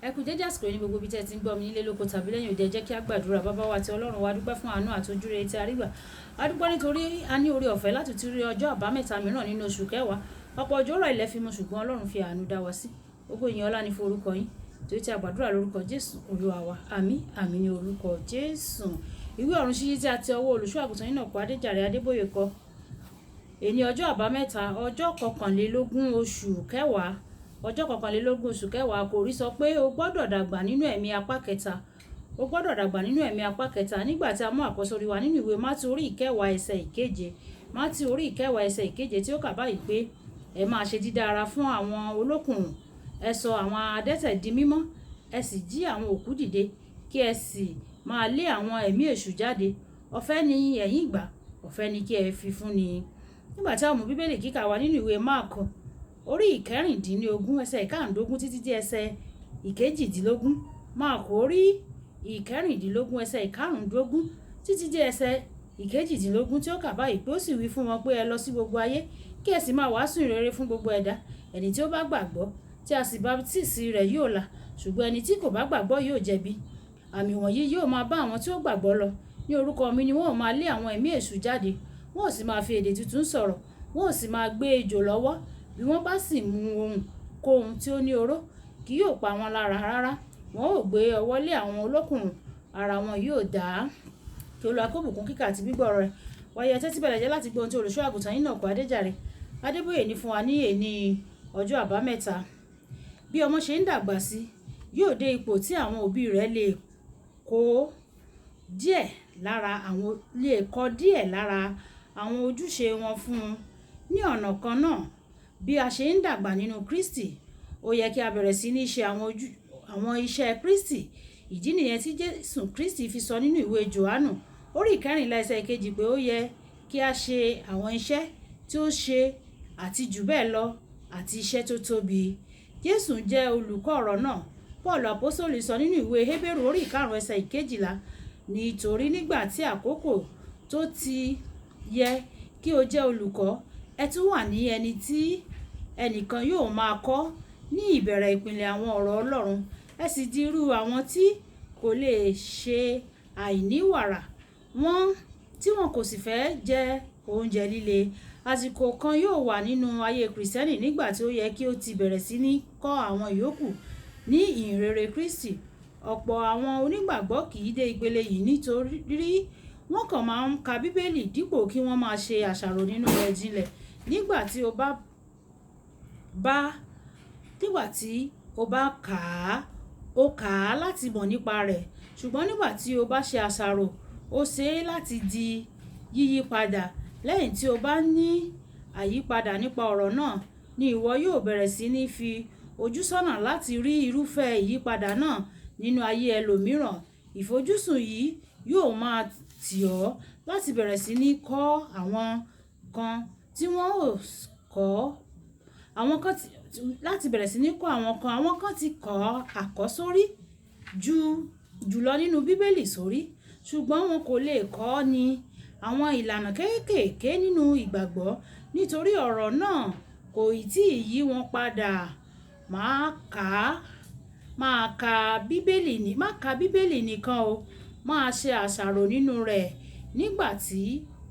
Ẹ kú dédé àsìkò yìí ní gbogbo ibi tí ẹ ti ń gbọ́ mi nílé lóko tàbí lẹ́yìn òde. Ẹ jẹ́ kí a gbàdúrà. Bàbá wa àti Ọlọ́run wa, a dúpẹ́ fún àánú àti ojúrere tí a rí gbà. A dúpẹ́ nítorí a ní oore ọ̀fẹ́ láti tún rí ọjọ́ àbámẹ́ta mìíràn nínú oṣù kẹwàá. Ọ̀pọ̀ òjò rọ̀, ilẹ̀ fi mu, ṣùgbọ́n Ọlọ́run fi àánú dá wa sí. Ògo, ìyìn, ọlá ní fún orúkọ yín. Torí tí a gbàdúrà lórúkọ Jésù Olúwa wa. Àmín, àmín ní orúkọ Jésù. Ìwé ọ̀run ṣíṣí tí a ti ọwọ́ olùṣọ́ àgùntàn yín náà kọ Adéjàre Adébóyè kọ. Èní ọjọ́ àbámẹ́ta, ọjọ́ 21 oṣù kẹwàá, ọjọ́ 21 oṣù kẹwàá. Àkòrí sọ pé o gbọ́dọ̀ dàgbà nínú ẹ̀mí, apá kẹta. O gbọ́dọ̀ dàgbà nínú ẹ̀mí, apá kẹta. Nígbà tí a mú àkọ́sórí wa nínú ìwé Mátíù orí 10 ẹsẹ̀ 7. Mátíù orí 10 ẹsẹ̀ 7 tí ó kà báyìí pé, "Ẹ máa ṣe dídára fún àwọn olókùnrùn, ẹ sọ àwọn adẹ́tẹ̀ di mímọ́, ẹ sì jí àwọn òkú dìde, kí ẹ sì máa lé àwọn ẹ̀mí èṣù jáde. Ọ̀fẹ́ ni ẹ̀yin gbà, ọ̀fẹ́ ni kí ẹ fi fún ni." Nígbà tí a mú Bíbélì kíkà wa nínú ìwé Máàkù orí 16 ẹsẹ̀ 15 títí dé ẹsẹ̀ 18. Máàkù orí 16 ẹsẹ̀ 15 títí dé ẹsẹ̀ 18 tí ó kà báyìí pé, ó sì wí fún wọn pé, "Ẹ lọ sí gbogbo ayé, kí ẹ sì máa wàásù ìrere fún gbogbo ẹ̀dá. Ẹni tí ó bá gbàgbọ́ tí a sì baptisi rẹ̀ yóò là, ṣùgbọ́n ẹni tí kò bá gbàgbọ́ yóò jẹ̀bi. Àmì wọ̀nyí yóò máa bá àwọn tí ó gbàgbọ́ lọ. Ní orúkọ mi ni wọ́n ó máa lé àwọn ẹ̀mí èṣù jáde, wọ́n ó sì máa fi èdè tuntun sọ̀rọ̀, wọ́n ó sì máa gbé ejò lọ́wọ́. Bí wọ́n bá sì mú ohun kóhun tí ó ní oró, kì yóò pa wọ́n lára rárá. Wọn ó gbé ọwọ́ lé àwọn olókùnrùn, ara wọn yóò dá." Kí Olúwa kó bùkún kíkà àti gbígbọ́ rẹ̀. Wáyé, ẹ tẹ́tí bẹ̀lẹ̀ jẹ́ láti gbọ́ ohun tí olùṣọ́ àgùntàn yín náà kọ Adéjàre Adébóyè ní fún wa ní èní ọjọ́ àbámẹ́ta. Bí ọmọ ṣe ń dàgbà sí, yóò dé ipò tí àwọn òbí rẹ̀ lè kọ́ díẹ̀ lára àwọn ojúṣe wọn fún un. Ní ọ̀nà kan náà, bí a ṣe ń dàgbà nínú Kristi, ó yẹ kí a bẹ̀rẹ̀ sí ní ṣe àwọn iṣẹ́ Kristi. Ìdí nìyẹn tí Jésù Kristi fi sọ nínú ìwé Jòhánù orí 14 ẹsẹ̀ 2 pé ó yẹ kí a ṣe àwọn iṣẹ́ tí ó ṣe àti jù bẹ́ẹ̀ lọ, àti iṣẹ́ tó tóbi. Jésù jẹ́ olùkọ́ ọ̀rọ̀ náà. Paul Àpọ́sítélì sọ nínú ìwé Hébérù orí 5 ẹsẹ̀ 12, "Nítorí nígbà tí àkókò tó ti yẹ kí ó jẹ́ olùkọ́, ẹ tún wà ní ẹni tí ẹnìkan yóò máa kọ́ ní ìbẹ̀rẹ̀ ìpìlẹ̀ àwọn ọ̀rọ̀ Ọlọ́run. Ẹ sì di irú àwọn tí kò lè ṣe àìní wàrà, wọ́n tí wọn kò sì fẹ́ jẹ oúnjẹ líle." Àsìkò kan yóò wà nínú ayé Kristẹni nígbà tí ó yẹ kí ó ti bẹ̀rẹ̀ sí ní kọ́ àwọn ìyókù ní ìhìnrere Kristi. Ọ̀pọ̀ àwọn onígbàgbọ́ kì í dé ìpele yìí nítorí wọ́n kàn máa ń ka Bíbélì dípò kí wọ́n máa ṣe àṣàrò nínú rẹ̀ jinlẹ̀. Nígbà tí o bá kà á, o kà á láti mọ̀ nípa rẹ̀. Ṣùgbọ́n nígbà tí o bá ṣe àṣàrò, o ṣe é láti di yíyípadà. Lẹ́yìn tí o bá ní àyípadà nípa ọ̀rọ̀ náà ni ìwọ yóò bẹ̀rẹ̀ sí ní fi ojú ṣọ́nà láti rí irúfẹ́ ìyípadà náà nínú ayé ẹlòmíràn. Ìfojúsùn yìí yóò máa tì ọ́ láti bẹ̀rẹ̀ sí ní kọ́ àwọn kan tí wọ́n ò kọ́, àwọn kan tí, láti bẹ̀rẹ̀ sí ní kọ́ àwọn kan. Àwọn kan ti kọ́ àkọ́sórí ju jùlọ nínú Bíbélì sórí, ṣùgbọ́n wọn kò lè kọ́ ní àwọn ìlànà kéékèèké nínú ìgbàgbọ́ nítorí ọ̀rọ̀ náà kò ì tí ì yí wọn padà. Má ka Bíbélì nìkan o, máa ṣe àṣàrò nínú rẹ̀. Nígbà tí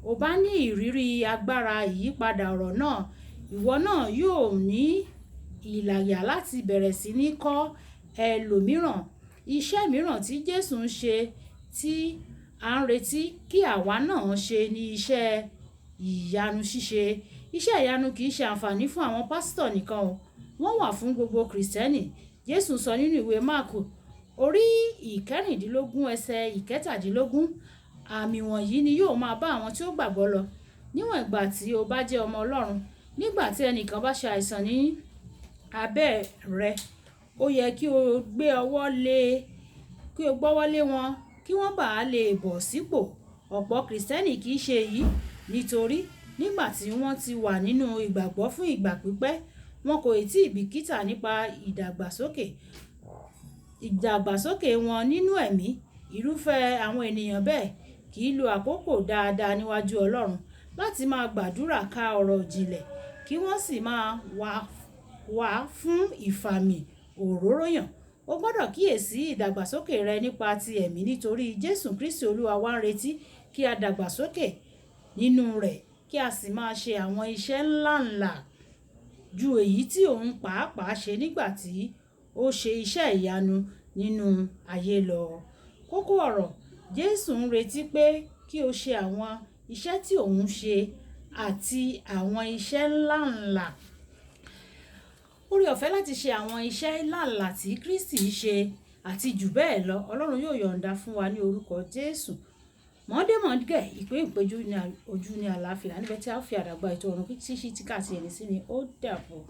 o bá ní ìrírí agbára ìyípadà ọ̀rọ̀ náà, ìwọ náà yóò ní ìlàyà láti bẹ̀rẹ̀ sí ní kọ́ ẹlòmíràn. Iṣẹ́ mìíràn tí Jésù ń ṣe tí a ń retí kí àwa náà ṣe ni iṣẹ́ ìyanu ṣíṣe. Iṣẹ́ ìyanu kì í ṣe àǹfààní fún àwọn pásítọ̀ nìkan o. Wọ́n wà fún gbogbo Kristẹni. Jésù sọ nínú ìwé Máàkù orí 16 ẹsẹ̀ 17, "Àmì wọ̀nyí ni yóò máa bá àwọn tí ó gbàgbọ́ lọ." Níwọ̀n ìgbà tí o bá jẹ́ ọmọ Ọlọ́run, nígbà tí ẹnìkan bá ṣe àìsàn ní abẹ́ rẹ, ó yẹ kí o gbé ọwọ́ lé, kí o gbọ́wọ́ lé wọn kí wọ́n bá lè bọ̀ sípò. Ọ̀pọ̀ Kristẹni kì í ṣe èyí nítorí nígbà tí wọ́n ti wà nínú ìgbàgbọ́ fún ìgbà pípẹ́, wọn kò ì tí bìkítà nípa ìdàgbàsókè wọn nínú ẹ̀mí. Irúfẹ́ àwọn ènìyàn bẹ́ẹ̀ kì í lo àkókò dáadáa níwájú Ọlọ́run láti máa gbàdúrà, ka ọ̀rọ̀ ìjìnlẹ̀, kí wọ́n sì máa wá fún ìfàmì òróróyàn. O gbọ́dọ̀ kíyèsí ìdàgbàsókè rẹ nípa ti ẹ̀mí, nítorí Jésù Kristi Olúwa wa ń retí kí a dàgbàsókè nínú rẹ̀, kí a sì máa ṣe àwọn iṣẹ́ ńláǹlà ju èyí tí òun pàápàá ṣe nígbà tí ó ṣe iṣẹ́ ìyanu nínú ayé lọ. Kókó ọ̀rọ̀: Jésù ń retí pé kí o ṣe àwọn iṣẹ́ tí òun ṣe àti àwọn iṣẹ́ ńláǹlà. Oore ọ̀fẹ́ láti ṣe àwọn iṣẹ́ ńláǹlà tí Kristi ṣe àti jù bẹ́ẹ̀ lọ, Ọlọ́run yóò yọ̀ǹda fún wa ní orúkọ Jésù. Mọ̀ọ́dé-mọ̀ọ́gẹ̀, ìpín ìpéjú ní ojú ní àlàáfíà níbẹ̀ tí a fi àdàgbà ètò ọ̀run kí ṣíṣí tí ká àti ẹni sí ni ó dàbọ̀.